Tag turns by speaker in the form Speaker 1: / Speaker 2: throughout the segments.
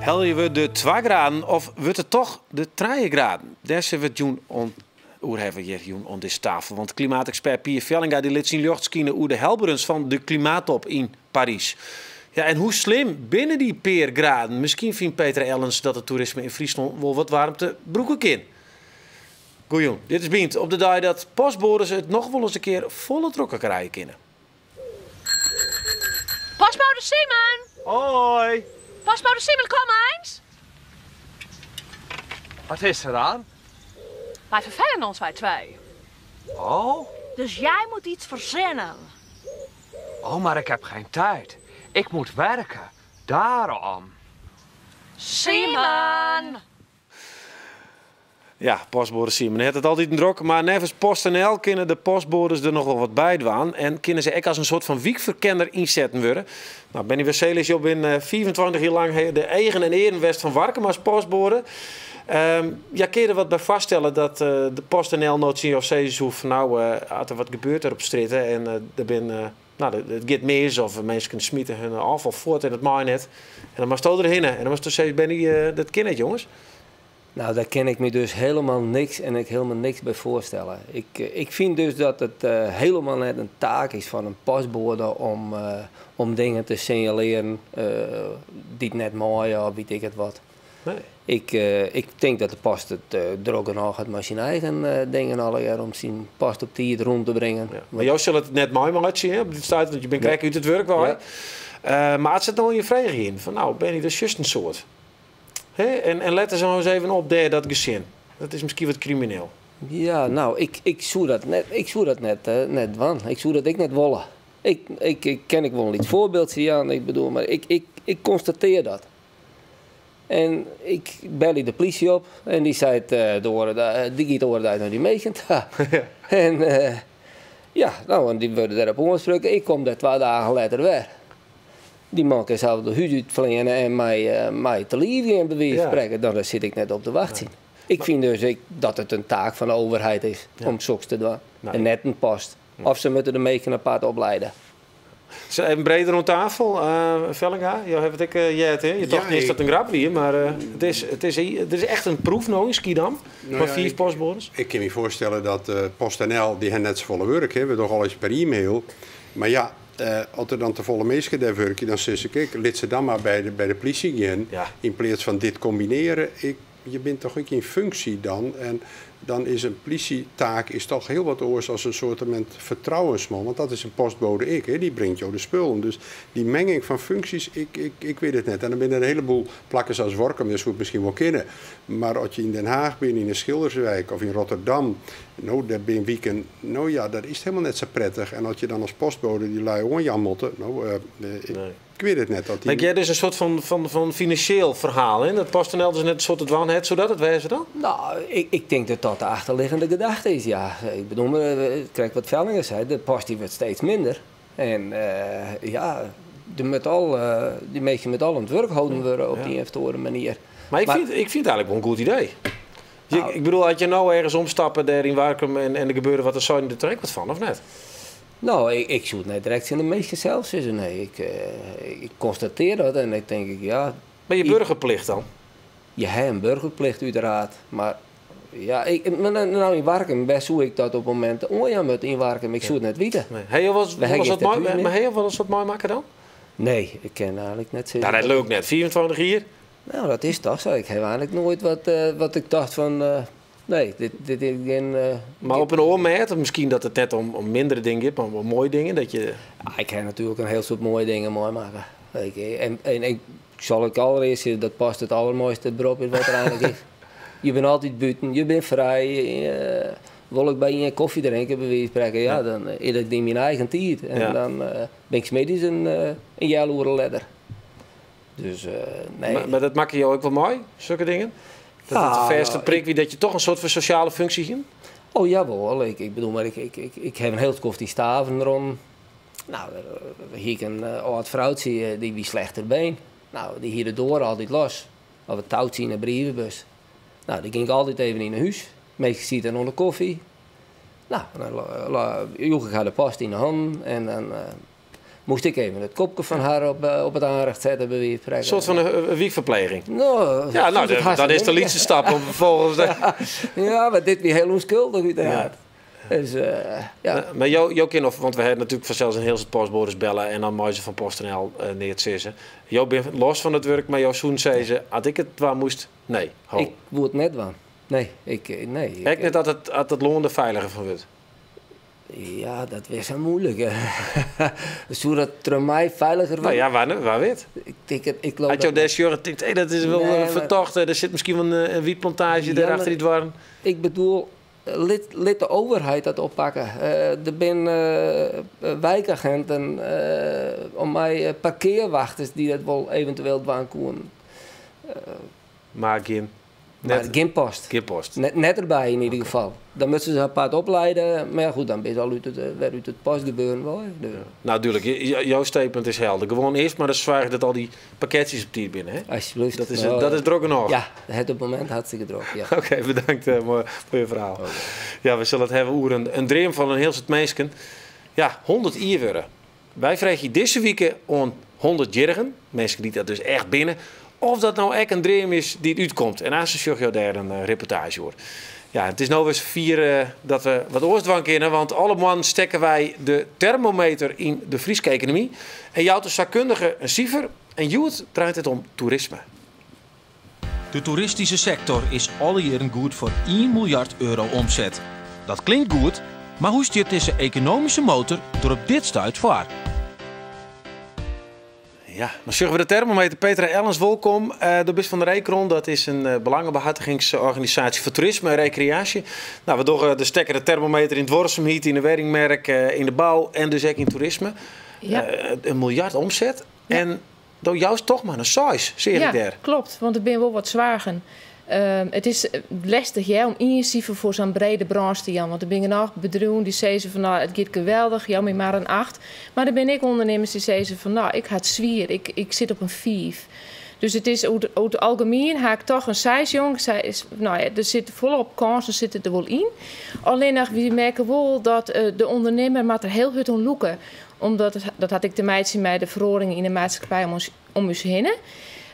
Speaker 1: Helje we de 2 graden of wurdt it toch de 3 graden? Dêr sille we it jûn oan oer hawwe hjir jûn oan dizze tafel. Want klimaatekspert Pier Vellinga dy lit syn ljocht skine oer de helberens fan de klimaattop yn Parys. Ja, en hoe slim binne dy pear graden? Miskien fynt Peter Ellens dat it toerisme yn Fryslân wol wat waarmte brûke kin. Goejûn, dit is Bynt op de dei dat postboades it noch wolris in kear folle drokker krije kinne.
Speaker 2: Postbode Simon!
Speaker 3: Hoi!
Speaker 2: Postbode Simon, kom eens!
Speaker 3: Wat is er dan?
Speaker 2: Wij vervelen ons, wij twee.
Speaker 3: Oh?
Speaker 2: Dus jij moet iets verzinnen.
Speaker 3: Oh, maar ik heb geen tijd. Ik moet werken. Daarom.
Speaker 2: Simon!
Speaker 1: Ja, postboade Simon hat it altyd drok, mar neffens PostNL kinne de postboades der noch wol wat by dwaan en kinne se ek as in soart fan wykferkenner ynsetten wurde. No, Benny Wesselius, jo binne 25 jier lang de eagen en earen west fan Warkum as postboade. Ja, kinne je der wat by foarstelle dat de PostNL no tsjin jo sizze soe fan no, as der wat gebeurt der op strjitte en der binne, no, it giet mis of minsken smite hun ôffal fuort en dat mei net. En dan moatsto derhinne en dan moatsto sizze, Benny, dat kin net jonges.
Speaker 4: Nou, daar kin ik my dus hielendal niks en ik hielendal niks by foarstelle. Ik, ik fyn dus dat it hielendal net in taak is fan in postboade om dingen te sinjalearjen dy't net meie of wit ik it wat.
Speaker 1: Nee.
Speaker 4: Ik tink dat de post it drok genôch hat mei syn eigen dingen allegear om syn post op tiid rûn te bringen.
Speaker 1: Ja. Mar jo sille it net meimeitsje, hè, op dit stuit, want je binne krekt út it wurk wei.
Speaker 4: Ja.
Speaker 1: Mar as se it no oan je frege hienen, fan nou, Benny, dat is just in soart. Hè? En let ris nou ris even op dêr, dat gesin. Dat is miskien wat krimineel.
Speaker 4: Ja, nou, ik soe dat net, ik soe dat net, net dwaan. Ik soe dat ek net wolle. Ik kin ek wol in lyts foarbyldtsje jaan, ik bedoel, mar ik konstatearje dat. En ik belje de plysje op en dy seit, de oare dei, dy giet de oare dei nei dy minsken ta. En ja, nou, en dy wurde dêrop oansprutsen. Ik kom dêr 2 dagen letter wer. Dy man kin sels de hús útfleane en my te liif gean, by wize fan sprekken. Dêr sit ik net op te wachtsjen. Ik fyn dus ek dat it in taak fan de overheid is om soks te dwaan. En net in post. Of se moatte de minsken apart opliede.
Speaker 1: Sa even breder oan tafel, Vellinga, jo hawwe it ek heard, hè? Je tochten earst dat it in grap wie, mar it is echt in proef no yn Skiedam, mei 5 postboades.
Speaker 5: Ik kin my foarstelle dat PostNL, dy ha net safolle wurk, hè? We dogge alles per e-mail. Mar ja, as der dan tefolle minsken dêr wurkje, dan sis ik ek, lit se dan mar by de plysje gean, yn pleats fan dit kombinearje. Je bent toch ek yn funksje dan en dan is in plysjetaak is toch hiel wat oars as in soartemint fertrouwensman, want dat is in postbode ek, hè, dy bringt jo de spullen. Dus dy menging fan funksjes, ik wit it net. En dan binne der in heleboel plakken sa as Workum, dêr soe it miskien wol kinne. Mar as je yn Den Haag binne, yn de Schilderswijk of yn Rotterdam, no, dêr binne wiken, no ja, dat is helemaal net sa prettich. En as je dan as postbode dy lui oanjaan moatte, no, ik wit it net. Dat dy
Speaker 1: Mar hear dus in soart fan finansjeel ferhaal, hè? Dat PostNL dus net in soad te dwaan hat, soe dat it wêze dan?
Speaker 4: Nou, ik tink dat dat de achterliggende gedachte is, ja. Ik bedoel, krekt wat Vellinga sei, de post dy wurdt steeds minder. En ja, der moat al, dy minsken moatte al oan it wurk holden wurde op dy ien of oare manier.
Speaker 1: Mar ik fyn it eigenlik wol in goed idee. Ik bedoel, as je no ergens omstappe dêr yn Warkum en der gebeurde wat, dan seinen der ek wat fan, of net?
Speaker 4: Nou, ik soe it net direkt tsjin de minsken sels sizze, nee. Ik konstatearje dat en ik tink, ja...
Speaker 1: Mar je burgerplicht dan?
Speaker 4: Je ha in burgerplicht uiteraard, mar ja, ik, mar nou yn Warkum, wêr soe ik dat op it momint oanjaan moatte yn Warkum? Ik soe it net witte.
Speaker 1: Nee. Ha jo wolris
Speaker 4: We ha
Speaker 1: wat
Speaker 4: gjin
Speaker 1: mei,
Speaker 4: statuut mear.
Speaker 1: mar ha jo wolris wat meimakke dan?
Speaker 4: Nee, ik kin eigenlik net sizze.
Speaker 1: Nou, dat leau ik net. 25 jier?
Speaker 4: Nou, dat is toch sa. Ik ha eigenlik noait wat ik tocht fan, nee, dit is gjin,
Speaker 1: Mar op in oar mêd, of miskien dat it net om mindere dingen giet, mar om moaie dingen, dat je
Speaker 4: Ah, ik ha natuerlik in hiel soad moaie dingen meimakke. En ik sal ik allerearst sizze, dat past it allermoaiste berop is wat der eigenlik is. Je binne altyd bûten, je binne frij. Wol ik by ien kofje drinke, by wize fan sprekken, ja, dan is dat yn myn eigen tiid. En dan bin ik 's middeis in healoere letter. Dus nee.
Speaker 1: Mar dat makke jo ek wol mei, sokke dingen? Dat it de fêste prik wie dat je toch in soart fan sosjale funksje hienen?
Speaker 4: Oh, jawol. Ik bedoel, mar ik ha in hiel skoft yn Staven rûn. Nou, dêr hie ik in âld froutsje, dy wie slecht ter been. Nou, dy hie de doar altyd los. Of it toutsje yn 'e brievebus. Nou, dy gyng ik altyd even yn 'e hús. Minsken sieten oan de kofje. Nou, dan joech ik har de post yn 'e hannen en dan Moast ik even it kopke fan har op it aanrecht sette, by wize fan
Speaker 1: Een soort van een wykferpleging.
Speaker 4: No,
Speaker 1: Ja, nou, dat is de lytste stap om vervolgens...
Speaker 4: Ja, mar dit wie hiel ûnskuldich úteraard. Dus, ja.
Speaker 1: Mar jo kinne, want we hawwe natuerlik fansels in hiel soad postboades belle en dan meie se fan PostNL neat sizze. Jo binne los fan it wurk, mar jo soene sizze, as ik it dwaan moast, nee, ho.
Speaker 4: Ik woe it net dwaan. Nee, ik, nee. Ik,
Speaker 1: Ek net at it lân der feiliger fan wurdt?
Speaker 4: Ja, dat is sa muoilik. Soe dat troch my feiliger wurde?
Speaker 1: No ja, wa wit.
Speaker 4: Ik tink it, ik leau
Speaker 1: As jo
Speaker 4: dat
Speaker 1: dêr sjogge, tinkt, hé, dat is wol
Speaker 4: Nee, mar
Speaker 1: fertocht. Der sit miskien wol in wytplantaazje
Speaker 4: Ja,
Speaker 1: dêr
Speaker 4: mar
Speaker 1: achter dy doarren.
Speaker 4: Ik bedoel, lit de overheid dat oppakke. Der binne wijkaginten om my parkearwachters dy't dat wol eventueel dwaan koenen.
Speaker 1: Mar gjin
Speaker 4: Mar
Speaker 1: net,
Speaker 4: gjin post.
Speaker 1: Gjin post.
Speaker 4: Net, net derby yn ieder gefal. Dan moatte se apart opliede. Mar ja, goed, dan binne se al wer út it postgebeuren wei. Dus.
Speaker 1: Nou, dúdlik. Jo statement is helder. Gewoan earst mar ris soargje dat al dy pakketsjes op tiid binne. Hè?
Speaker 4: Alsjeblieft.
Speaker 1: Dat
Speaker 4: Nou,
Speaker 1: is drok genôch.
Speaker 4: Ja, it op it momint hartstikke drok. Ja.
Speaker 1: Oké, bedankt foar jo ferhaal. Ja, we sille it hawwe oer in dream fan in hiel soad minsken. Ja, 100 jier wurde. Wy freegje dizze wike oan 100-jierrigen, minsken dy't dat dus echt binne, oft dat no ek in dream is dy't útkomt. En aanst sjogge jo dêr in reportaazje oer. Ja, it is no wer safier dat we wat oars dwaan kinne, want alle moannen stekke wy de termometer yn de Fryske ekonomy en jout de saakkundige in sifer. En hjoed draait it om toerisme.
Speaker 6: De toeristyske sektor is alle jierren goed foar ien miljard euro omset. Dat klinkt goed, mar hoe stiet dizze ekonomyske motor der op dit stuit foar?
Speaker 1: Ja, dan sjogge we de termometer. Petra Ellens, wolkom. Do bist fan de Recron, dat is in belangebehartigingsorganisaasje foar toerisme en rekreaasje. No, we dogge de stekker de termometer yn duorsumheid, yn de wenningmerk, yn de bou en dus ek yn toerisme. In miljard omset. En do joust toch mar in 6, seach ik
Speaker 7: Ja,
Speaker 1: dêr.
Speaker 7: klopt, want der binne wol wat soargen. It is lestich hear, om ien sifer foar sa'n brede brânsj te jaan. Want der binne genôch bedriuwen dy't sizze fan no, it giet geweldich, jou my mar in 8. Mar der binne ek ûndernimmers dy't sizze fan no, ik ha it swier, ik sit op in 5. Dus it is oer it algemien ha ik toch in 6 jong. Ik sei, is, no ja, der sit folop kânsen sitte der wol yn. Allinnich, wy merke wol dat de ûndernimmer moat der hiel hurd oan lûke. Omdat it, dat hat ek te meitsjen mei de feroaringen yn de maatskippij om ús hinne.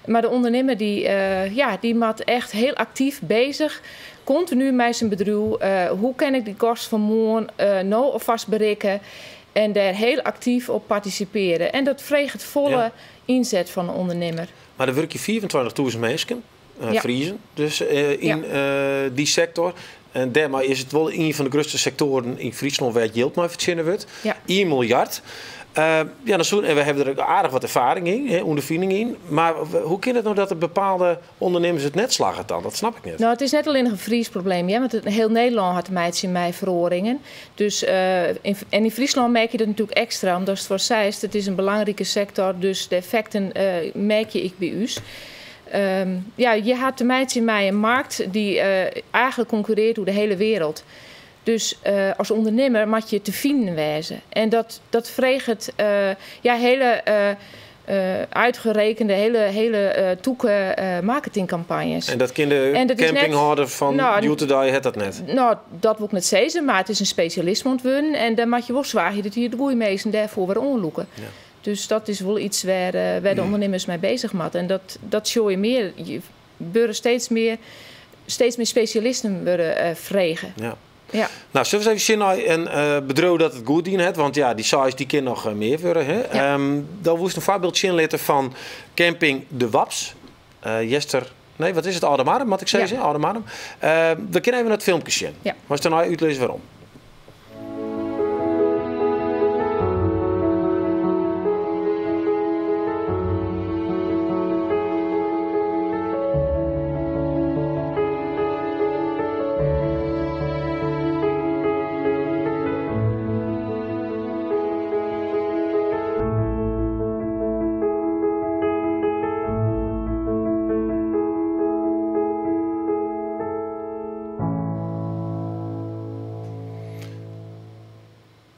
Speaker 7: Mar de ûndernimmer dy moat echt hiel aktyf beuzich, kontinu mei syn bedriuw. Hoe kin ik dy kost fan moarn no alfêst berikke? En dêr hiel aktyf op partisipearje. En dat freget folle ynset fan de ûndernimmer.
Speaker 1: Mar der wurkje 25.000 minsken, Friezen, dus yn dy sektor. En dêrmei is it wol ien fan de grutste sektoaren yn Fryslân wêr't jild mei fertsjinne wurdt. 1 miljard. Ja, dan soe, en we hawwe der aardich wat erfaring yn, hè, ûnderfining yn. Mar hoe kin it no dat der bepaalde ûndernimmers it net slagget dan? Dat snap ik net.
Speaker 7: No, it is net allinnich in Frysk probleem, hear, want hiel Nederlân hat te meitsjen mei feroaringen. Dus, en yn Fryslân merk je dat natuerlik ekstra, omdat foar seist, it is in belangrike sektor, dus de effekten merk je ek by ús. Ja, je ha te meitsjen mei in markt dy't eigentlik konkurrearret oer de hiele wereld. Dus as ûndernimmer moat je te finen wêze. En dat freget ja, hiele útberekkene, hiele tûke marketingkampanjes.
Speaker 1: En dat kin de
Speaker 7: En dat is net
Speaker 1: campinghâlder fan
Speaker 7: Nou,
Speaker 1: hjoed-de-dei hat dat net?
Speaker 7: No, dat wol ik net sizze, mar it is in spesjalisme oan it wurden. En dêr moat je wol soargje dat je de goede minsken dêrfoar wer oanlûke. Dus dat is wol yts wêr't de ûndernimmers mei beuzich moatte. En dat sjogge je mear. Je wurde steeds mear spesjalisten wurde frege.
Speaker 1: No, sille we ris even sjen nei in bedriuw dat it goed dien hat? Want ja, dy 6 dy kin noch mear wurde. Hè? Dan woest in foarbyld sjen litte fan camping De Waps. Jester, nee, wat is it? Aldemardum, moat ik sizze?
Speaker 7: Ja.
Speaker 1: Aldemardum. We kinne even it filmke sjen. Moatst dêrnei útlizze wêrom.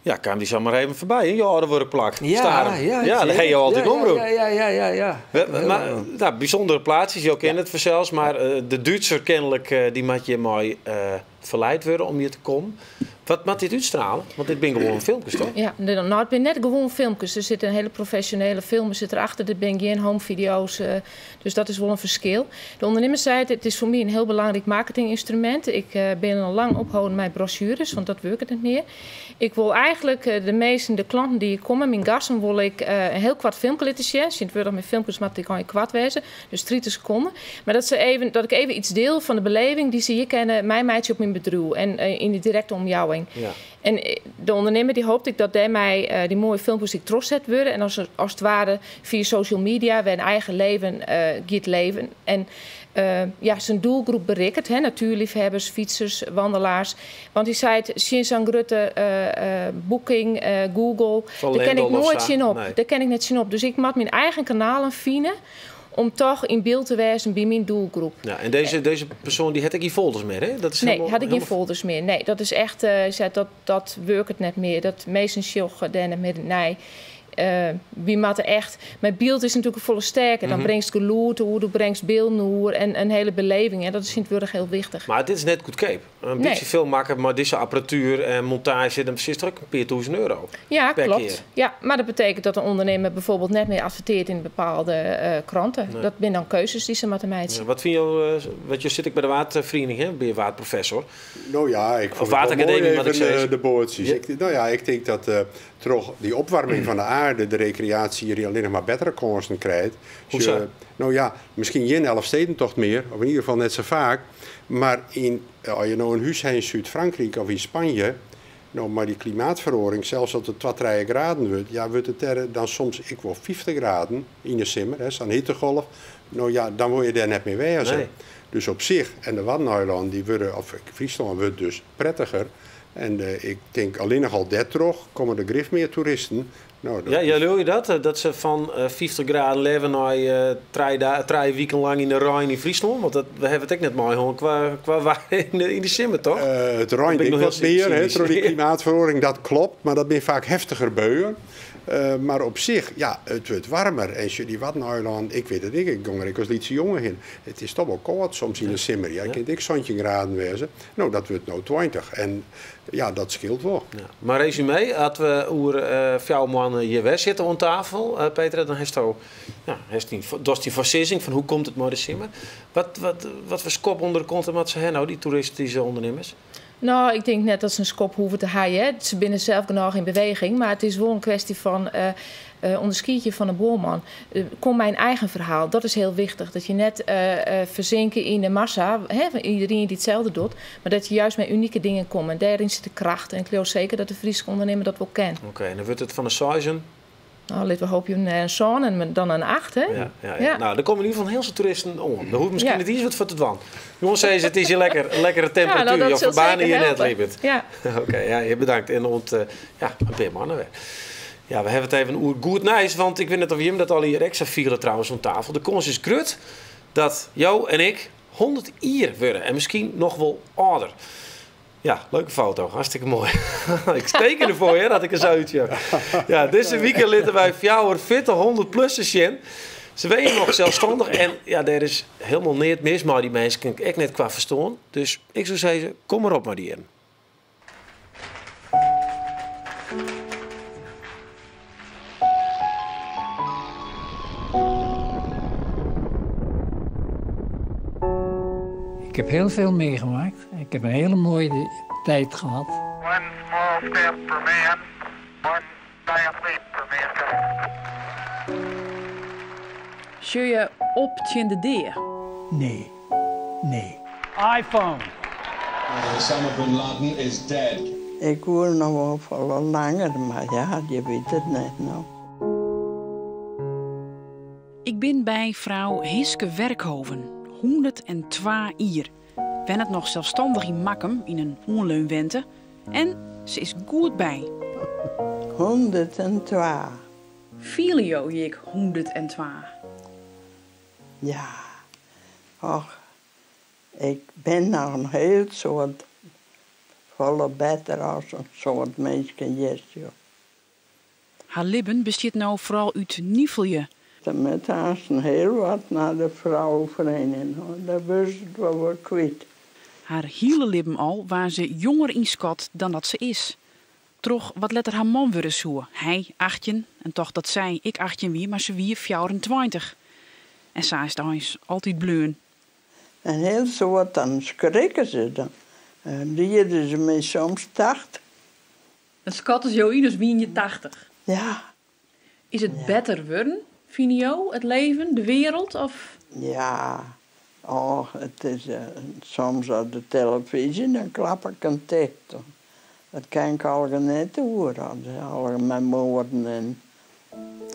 Speaker 1: Ja, kaam dy samar even foarby, hè? Jo âlde wurkplak.
Speaker 4: Ja,
Speaker 1: Starum.
Speaker 4: ja,
Speaker 1: Ja, dêr ha jo altyd
Speaker 4: ja,
Speaker 1: omrûn.
Speaker 4: Ja.
Speaker 1: Maar, no, bysûndere plaatsjes, jo kenne it fansels, mar de Dútser kenlik, dy moat hjirmei ferleid wurde om hjir te kommen. Wat moat dit útstrale? Want dit binne gewoan filmkes, toch?
Speaker 7: Ja, no, it binne net gewoan filmkes. Der sit in hiele profesjonele filmer sit derachter. Dit binne gjin home video's, dus dat is wol in ferskil. De ûndernimmer seit, it is foar my in hiel belangryk marketingynstrumint. Ik bin al lang opholden mei brosjueres, want dat wurket net mear. Ik wol eigentlik de minsken, de klanten dy't hjir komme, myn gasten, wol ik in hiel koart filmke litte sjen. Tsjintwurdich mei filmkes moat it allegear koart wêze, dus 30 sekonden. Mar dat, se even, dat ik even iets deel fan de beleving dy't se hjir kinne meimeitsje op myn bedriuw en yn de direkte omjouwing. En de ûndernimmer dy hopet ek dat dêrmei dy moaie filmkes ek trochset wurde en as, as it ware fia social media wer in eigen leven giet leven. En ja, syn doelgroep berikt, hè, natuerleafhawwers, fytsers, wandelaars. Want hy seit, tsjin sa'n grutte Booking, Google,
Speaker 1: Fan
Speaker 7: dêr kin ik
Speaker 1: Lendl of
Speaker 7: noait
Speaker 1: sa.
Speaker 7: tsjinop.
Speaker 1: Nee.
Speaker 7: Dêr kin ik net tsjinop. Dus ik moat myn eigen kanalen fine om toch yn byld te wêzen by myn doelgroep.
Speaker 1: Ja, en dizze persoan dy hat ek gjin folders mear, hè? Dat is
Speaker 7: Nee,
Speaker 1: helemaal,
Speaker 7: hat ek gjin
Speaker 1: helemaal
Speaker 7: folders mear. Nee, dat is echt, seit, dat wurket net mear. Dat minsken sjogge dêr net mear nei. Wy moatte echt. Mei byld is natuerlik folle sterker. Dan bringst gelûd oer, do bringst bylden oer en in hiele beleving. En dat is tsjintwurdich hiel wichtich.
Speaker 1: Mar dit is net goedkeap. In
Speaker 7: Nee.
Speaker 1: bytsje film makke mei dizze apparatuer en montaazje, dan sitst der ek in pear tûzen euro
Speaker 7: Ja,
Speaker 1: per
Speaker 7: klopt.
Speaker 1: kear.
Speaker 7: Ja, mar dat betekent dat de ûndernimmer bijvoorbeeld net mear advertearret yn bepaalde kranten.
Speaker 1: Nee.
Speaker 7: Dat binne dan keuzes dy't se moatte meitsje.
Speaker 1: Ja, wat fine jo, want jo sit ek by de Waadferiening, hè? Binne je Waadprofessor?
Speaker 5: No ja, ik
Speaker 1: Of
Speaker 5: fûn it wol moai
Speaker 1: Waadakademy, moat ik
Speaker 5: even,
Speaker 1: sizze.
Speaker 5: de boatsjes.
Speaker 1: Ja.
Speaker 5: Ik, no ja, ik tink dat troch dy opwaarming fan de aarde de rekreaasje hjir allinnich mar bettere kânsen krijt.
Speaker 1: Hoe sa?
Speaker 5: No ja, miskien gjin Elfstedentocht mear, of yn ieder gefal net sa faak. Mar as je no in hús ha yn Súd-Frankryk of yn Spanje, no mei dy klimaatferoaring, sels as it 2, 3 graden wurdt, ja, wurdt it dêr dan soms ek wol 50 graden yn de simmer, hè, sa'n hittegolf. No ja, dan wol je dêr net mear wêze.
Speaker 1: Nee.
Speaker 5: Dus op sich, en de Waddeneilannen, dy wurde, of Fryslân wurdt dus prettiger. En ik tink allinnich al dêrtroch komme der grif mear toeristen. No, dat
Speaker 1: Ja,
Speaker 5: is
Speaker 1: ja, leau je dat? Dat se fan 50 graden leven nei 3 wiken lang yn de rein yn Fryslân? Want we hawwe it ek net meihân kwa waar yn de simmer, toch?
Speaker 5: It reint
Speaker 1: Dat bin ik
Speaker 5: ek
Speaker 1: noch
Speaker 5: wat
Speaker 1: hiel
Speaker 5: mear, hè,
Speaker 1: cynisch.
Speaker 5: troch dy klimaatferoaring, dat klopt. Mar dat binne faak heftiger buien. Mar op sich, ja, it wurdt waarmer. En sjoch, dy Waddeneilannen, ik wit it ek, ik gong der ek as lytse jonge hin. It is toch wol kâld soms yn de simmer. Ja, it kin ek 17 graden wêze. No, dat wurdt no 20. En ja, dat skeelt wol.
Speaker 1: Ja. Mar resume, as we oer 4 moannen hjir wer sitte oan tafel, Petra, dan hasto, ja, hast dyn, dochst dyn foarsizzing fan hoe komt it mei de simmer. Wat foar skop ûnder de kont moatte se ha no, dy toeristyske ûndernimmers?
Speaker 7: No, ik tink net dat se in skop hoege te hawwen, hè. Se binne sels genôch yn beweging, mar it is wol in kwestje fan ûnderskiedje fan de buorman. Kom mei in eigen ferhaal, dat is hiel wichtich. Dat je net fersinke yn de massa, hè, fan iderien dy't itselde docht, mar dat je juist mei unike dingen komme. En dêryn sit de kracht. En ik leau seker dat de Fryske ûndernimmer dat wol ken.
Speaker 1: Oké, en dan wurdt it fan de seizen?
Speaker 7: No, litte we hoopje in 7 en dan in 8, hè?
Speaker 1: Ja, ja, ja.
Speaker 7: Ja.
Speaker 1: No, der komme yn ieder gefal hiel soad toeristen oan. Der hoecht miskien net iens wat foar te dwaan. Jonges, sizze, it is hjir lekker, in lekkere
Speaker 7: Ja,
Speaker 1: temperatuer.
Speaker 7: no, dat
Speaker 1: Jo
Speaker 7: sil
Speaker 1: ferbaarne
Speaker 7: seker
Speaker 1: hjir net,
Speaker 7: helpe.
Speaker 1: libbet.
Speaker 7: Ja.
Speaker 1: Oké, ja, je bedankt. En oant, ja, in pear moannen wer. Ja, we hawwe it even oer goed nijs, want ik wit net oft jim dat allegear ek sa fiele trouwens oan tafel. De kâns is grut dat jo en ik 100 jier wurde en miskien noch wol âlder. Ja, leuke foto. Hartstikke moai. Ik teken derfoar, hè, dat ik der sa útsjoch. Ja, dizze wike litte wy fjouwer fitte 100-plussers sjen. Se wenje noch selsstannich en ja, dêr is hielendal neat mis mei dy minsken, ek net kwa ferstân. Dus ik soe sizze, kom mar op mei dy jierren.
Speaker 8: Ik heb heel veel meegemaakt. Ik heb een hele mooie tijd gehad.
Speaker 9: One small step for man, one giant leap for mankind.
Speaker 10: Sjogge je op tsjin de dea?
Speaker 8: Nee, nee.
Speaker 11: iPhone.
Speaker 12: Osama bin Laden is dead.
Speaker 13: Ik wol noch wol folle langer, mar ja, je wit it net no.
Speaker 10: Ik bin by frou Hiske Werkhoven, 102 jier. Wennet noch selsstannich yn Makkum yn in oanleunwente. En se is goed by.
Speaker 13: 102.
Speaker 10: Fiele jo je ek 102?
Speaker 13: Ja. Och, ik bin noch in hiel soad folle better as in soad minsken juster.
Speaker 10: Har libben bestiet no foaral út nifelje.
Speaker 13: Der moat aanst hiel wat nei de frouweferiening, hoor. Dêr wurdt it wol wat kwyt.
Speaker 10: Har hiele libben al waard se jonger ynskat dan dat se is. Troch wat letter har man wurde soe. Hy 18 en tocht dat sy ek 18 wie, mar se wie 24. En sa is it eins altyd bleaun.
Speaker 13: In hiel soad, dan skrikke se. Dan riede se my soms 80.
Speaker 10: Dan skatte se jo yn as wiene je 80?
Speaker 13: Ja.
Speaker 10: Is it better wurden, fine jo, it leven, de wereld? Of?
Speaker 13: Ja, och, it is soms op de telefyzje, dan klap ik him ticht. Dat kin ik allegear net oer, allegear mei moarden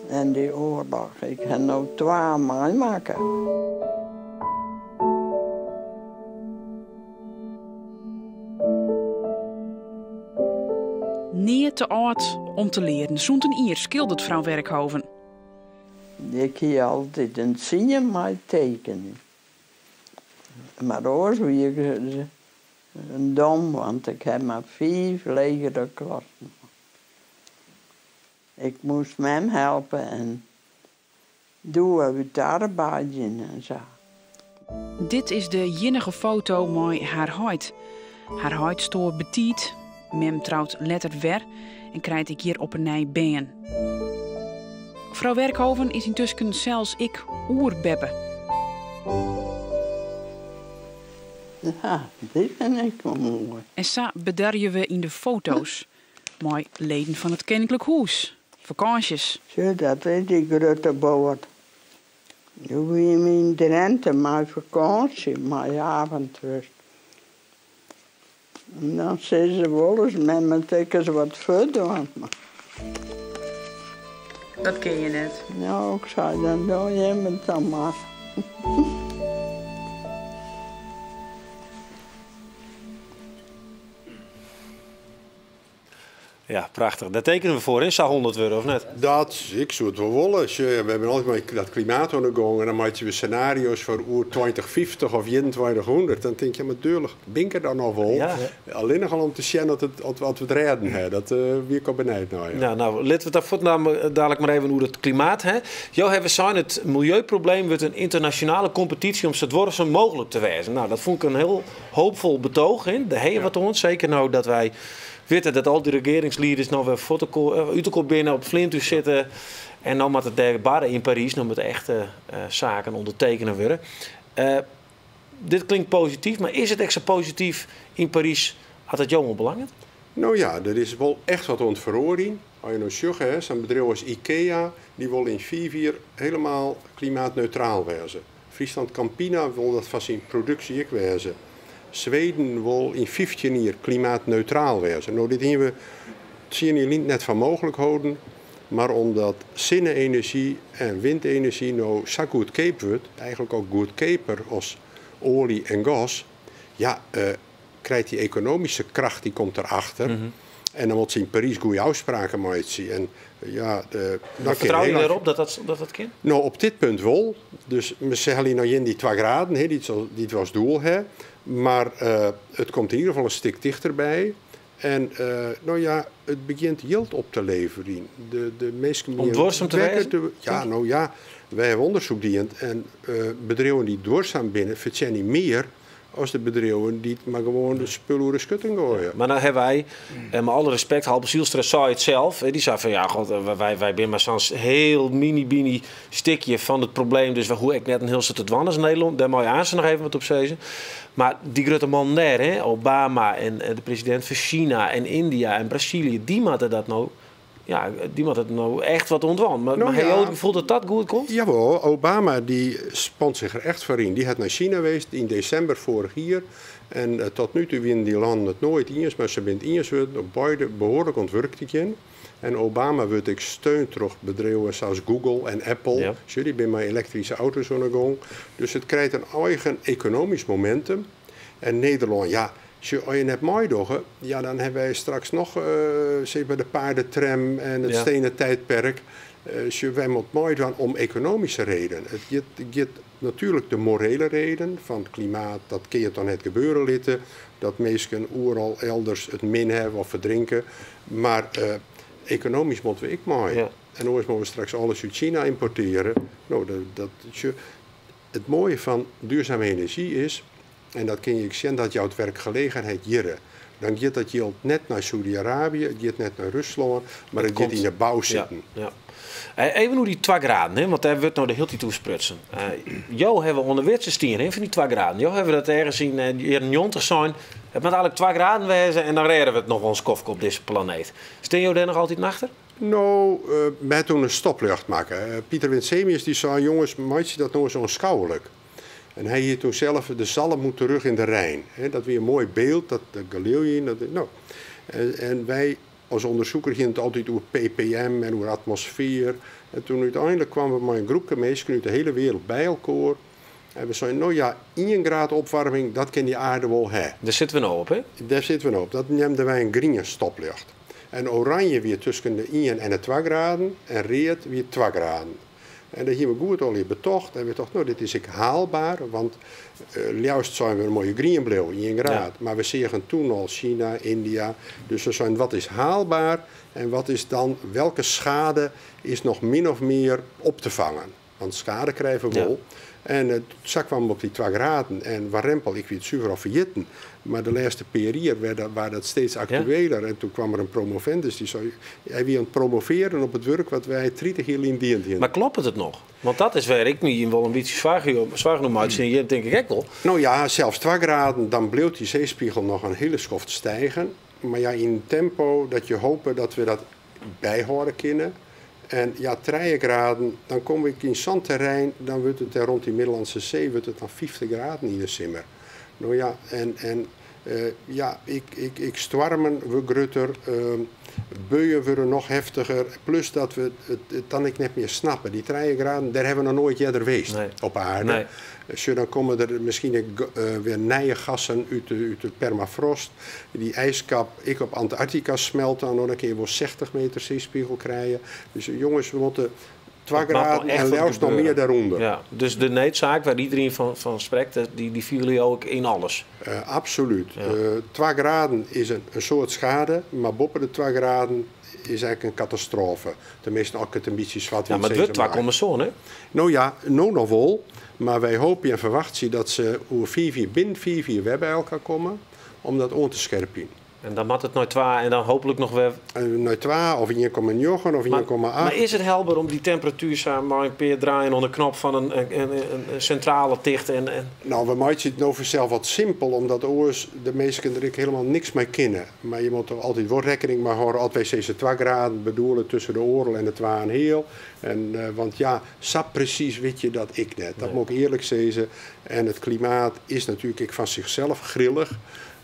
Speaker 13: en dy oarloch. Ik ha no twa meimakke.
Speaker 10: Nea te âld om te learen. Sûnt in jier skilderet frou Werkhoven.
Speaker 13: Ik hie altyd in tsien mei tekenjen. Mar oars wie ik dom, want ik ha mar fiif legere klassen. Ik moast mem helpe en doe út arbeidzjen en sa.
Speaker 10: Dit is de iennige foto mei har heit. Har heit stoar betiid. Mem trout letter wer en krijt ek hjir op 'e nij bern. Frou Werkhoven is yntusken sels ek oerbeppe.
Speaker 13: Ja, dit fyn ik wol moai.
Speaker 10: En sa bedarje we yn de foto's mei leden fan it Keninklik Hûs. Fakânsjes.
Speaker 13: Sjoch, dat is dy grutte boat. Doe wiene we yn Drinte mei fakânsje, mei Aventrust. En dan sizze se wolris, men moat ek ris wat fuortdwaan.
Speaker 10: Dat kin je net.
Speaker 13: No, ik sei, dan doch jimme it dan mar.
Speaker 1: Ja, prachtich. Dêr tekenen we foar, hè? Sa 100 wurde, of net?
Speaker 5: Dat, ik soe it wol wolle. Sjoch, we binne altyd mei dat klimaat oan de gong en dan meitsje we senario's foar oer 2050 of 2100. Dan tink je, mar deurlich, bin ik der dan noch wol?
Speaker 1: Ja.
Speaker 5: Allinnich al om te sjen oft it, oft, oft we it rêden ha. Dat wie ik al benijd nei.
Speaker 1: Ja, no, litte we it dan fuort dadelijk mar even oer it klimaat ha. Jo hawwe sein, it miljeuprobleem wurdt in ynternasjonale kompetysje om sa duorsum mooglik te wêzen. No, dat fûn ik in hiel hoopfol betooch. Hè? Dêr ha je wat oan. Seker no dat wy witte dat al dy regearingslieders no wer fuort út elkoar binne, op fleantúch sitte. En no moat it dêr barre yn Parys, no moatte echte saken ûndertekene wurde. Dit klinkt posityf, mar is it ek sa posityf yn Parys as it jo oanbelanget?
Speaker 5: No ja, der is wol echt wat oan it feroarjen. As je no sjogge, hè, sa'n bedriuw as IKEA, dy wol yn 5 jier helemaal klimaatneutraal wêze. Friesland Campina wol dat fan syn produksje ek wêze. Sweden wol yn 15 jier klimaatneutraal wêze. No, dit hiene we 10 jier lyn net foar mooglik holden, mar omdat sinne-enerzjy en windenerzjy no sa goedkeap wurdt, eigenlik al goedkeaper as oalje en gas, ja, krijt dy ekonomyske kracht dy komt derachter. En dan moat se yn Parys goede ôfspraken meitsje. En ja, de,
Speaker 1: dan Fertrou je derop dat dat, dat, dat kin?
Speaker 5: No, op dit punt wol. Dus se helje noch gjin dy 2 graden, hè, dy't we as doel ha. Mar it komt yn ieder gefal in stik tichterby. En no ja, it begjint jild op te leverjen. De minsken
Speaker 1: Om duorsum te wêzen?
Speaker 5: Ja, no ja, wy hawwe ûndersyk dien en bedriuwen dy't duorsum binne, fertsjinje mear as de bedriuwen dy't mar gewoan de spul oer de skutting goaie.
Speaker 1: Mar dan hawwe wy, en mei alle respekt, Halbe Zijlstra sei it sels, dy sei fan ja, god, wy binne mar sa'n hiel mini-bini stikje fan it probleem, dus wy hoege ek net in hiel soad te dwaan as Nederlân. Dêr mei je aanst noch even wat op sizze. Mar dy grutte mannen dêr, hè, Obama en de presidint fan China en India en Brazilië, dy moatte dat no, ja, dy moatte der no echt wat oan dwaan. Mar
Speaker 5: No
Speaker 1: ha jo
Speaker 5: ja.
Speaker 1: it gefoel dat dat goed komt?
Speaker 5: Jawol, Obama dy spant sich der echt foar yn. Dy hat nei China west yn desimber foarich jier. En tot nu toe wienen dy lannen it noait iens, mar se binne it iens wurden om beide behoarlik oan it wurk te gean. En Obama wurdt ek steund troch bedriuwen sa as Google en Apple. Sjoch, dy binne mei elektryske auto's oan 'e gong. Dus it krijt in eigen ekonomysk momentum. En Nederlân, ja, sjoch, as je net meidogge, ja, dan hawwe wy straks noch sis mar de paardentram en it stenen tijdperk. Sjoch, wy moatte meidwaan om ekonomyske reden. It giet natuerlik de morele reden fan it klimaat, dat kin je toch net gebeure litte, dat minsken oeral elders it min hawwe of ferdrinke. Mar ekonomysk moatte we ek mei. En oars moatte we straks alles út China ymportearje. No, dat, sjoch, it moaie fan duurzame enerzjy is, En dat kin je ek sjen, dat jout werkgelegenheid hjirre. Dan giet dat jild net nei Saûdy-Arabië, it giet net nei Ruslân, mar it giet yn de bou sitten.
Speaker 1: Ja, ja. Even oer dy twa graden, hè, want dêr wurdt no de hiele tiid oer sprutsen. Jo hawwe oan de widze stien hè, fan dy twa graden. Jo hawwe dat ergens yn de jierren 90 sein. It moat eigentlik twa graden wêze en dan rêde we it noch wol in skoftke op dizze planeet. Stean jo dêr noch altyd achter?
Speaker 5: No, we ha toen in stopljocht makke. Pieter Winsemius dy sei, jonges, meitsje dat no ris oanskoulik. En hy hie toen sels de zalm moet terug in de Rijn. Dat wie in moai byld, dat geleau je yn. Dat, no. En, en wy as ûndersiker hiene it altyd oer ppm en oer atmosfear. En toen úteinlik kwamen we mei in groepke minsken út de hiele wereld by elkoar. En we seinen, no ja, ien graad opwaarming, dat kin dy aarde wol ha.
Speaker 1: Dêr sitte we no op, hè?
Speaker 5: Dêr sitte we no op. Dat neamden wy in grien stopljocht. En oranje wie tusken de ien en de twa graden en read wie twa graden. En dat hiene we goed allegear betocht. En we tochten, no, dit is ek haalbaar, want leafst seinen we moaie grien bliuwe, ien graad. Mar we seagen toen al China, India. Dus we seinen, wat is haalbaar en wat is dan, welke schade is noch min of mear op te fangen? Want skade krije we wol. En sa kwamen we op dy twa graden. En warempel, ik wie it suver al ferjitten. Mar de lêste pear jier waard dat steeds aktueler. En toen kwam der in promovendus dy sei, hy wie oan it promovearjen op it wurk wat wy 30 jier lyn dien hiene.
Speaker 1: Mar kloppet it noch? Want dat is wêr ik my wol in bytsje soargen oer meitsje en jim tink ik ek wol.
Speaker 5: No ja, sels twa graden, dan bliuwt dy seespiegel noch in hiele skoft stigen. Mar ja, yn in tempo dat je hope dat we dat byhâlde kinne. En ja, trije graden, dan kom ik yn sa'n terrein, dan wurdt it dêr rond dy Middellandse See wurdt it dan 50 graden yn de simmer. No ja, en, en ja, ik, ik, ik stoarmen wurde grutter, buien wurde noch heftiger, plus dat we it, it dan ek net mear snappe. Dy trije graden, dêr hawwe we noch noait earder west op aarde.
Speaker 1: Nee.
Speaker 5: Sjoch, dan komme der miskien ek wer nije gassen út de, út de permafrost. Dy ijskap ek op Antarktika smelt dan, no, dan kinne je wol 60 meter seespiegel krije. Dus jonges, we moatte twa
Speaker 1: Het moat
Speaker 5: graden
Speaker 1: echt
Speaker 5: en
Speaker 1: wat
Speaker 5: leafst noch
Speaker 1: gebeuren.
Speaker 5: mear dêrûnder.
Speaker 1: Ja, dus de needsaak wêr't iedereen fan sprekt, dy fiele jo ek yn alles?
Speaker 5: Absolút. Twa graden is in soad skade, mar boppe de twa graden is eigentlik in katastrofe. Teminsten, as ik it in bytsje swart-wyt
Speaker 1: Ja, mar it
Speaker 5: sizze
Speaker 1: wurdt twa
Speaker 5: mei.
Speaker 1: komma sân, hè?
Speaker 5: No ja, no noch wol. Mar wy hoopje en ferwachtsje dat se oer fiif jier, binnen fiif jier wer by elkoar komme om dat oan te skerpjen.
Speaker 1: En dan moat it nei twa en dan hooplik noch wer.
Speaker 5: Nei twa of 1,9 of 1,8.
Speaker 1: Mar is it helber om dy temperatuer sa mei in pear draaien oan de knop fan in sintrale ticht en.
Speaker 5: No, we meitsje it no fansels wat simpel, omdat oars de minsken der ek hielendal niks mei kinne. Mar je moatte altyd wol rekkening mei hâlde, as wy sizze twa graden, bedoele tusken de oardel en de twa en heal. En, want ja, sa presys wit je dat ek net. Dat moat ik earlik sizze. En it klimaat is natuerlik ek fan sichsels grillich.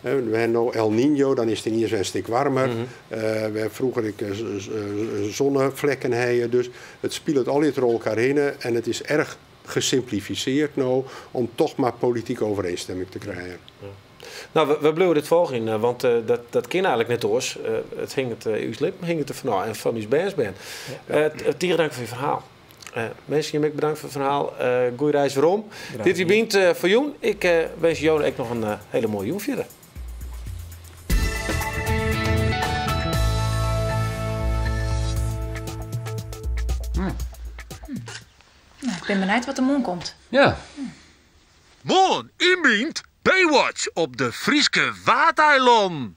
Speaker 5: We hawwe no El Niño, dan is it yniens wer in stik waarmer. We hawwe froeger ek zonnevlekken hân. Dus it spilet allegear troch elkoar hinne en it is erch gesimplifisearre no om toch mar politike overeenstemming te krijen.
Speaker 1: No, we bliuwe dit folgjen, want dat kin eigentlik net oars. It hinget, ús libben hinget der fanôf en fan ús bernsbern. Tige dank foar je ferhaal. Minsken, jim ek bedankt foar it ferhaal. Goeie reis werom. Dit wie Bynt foar jûn. Ik winskje jo ek noch in hiele moaie jûn fierder.
Speaker 11: No, ik bin benijd wat der moarn komt.
Speaker 3: Ja.
Speaker 6: Moarn yn Bynt Baywatch op de Fryske Waadeilannen.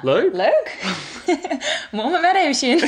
Speaker 3: Leuk.
Speaker 11: Leuk. Moarn mar wer even sjen.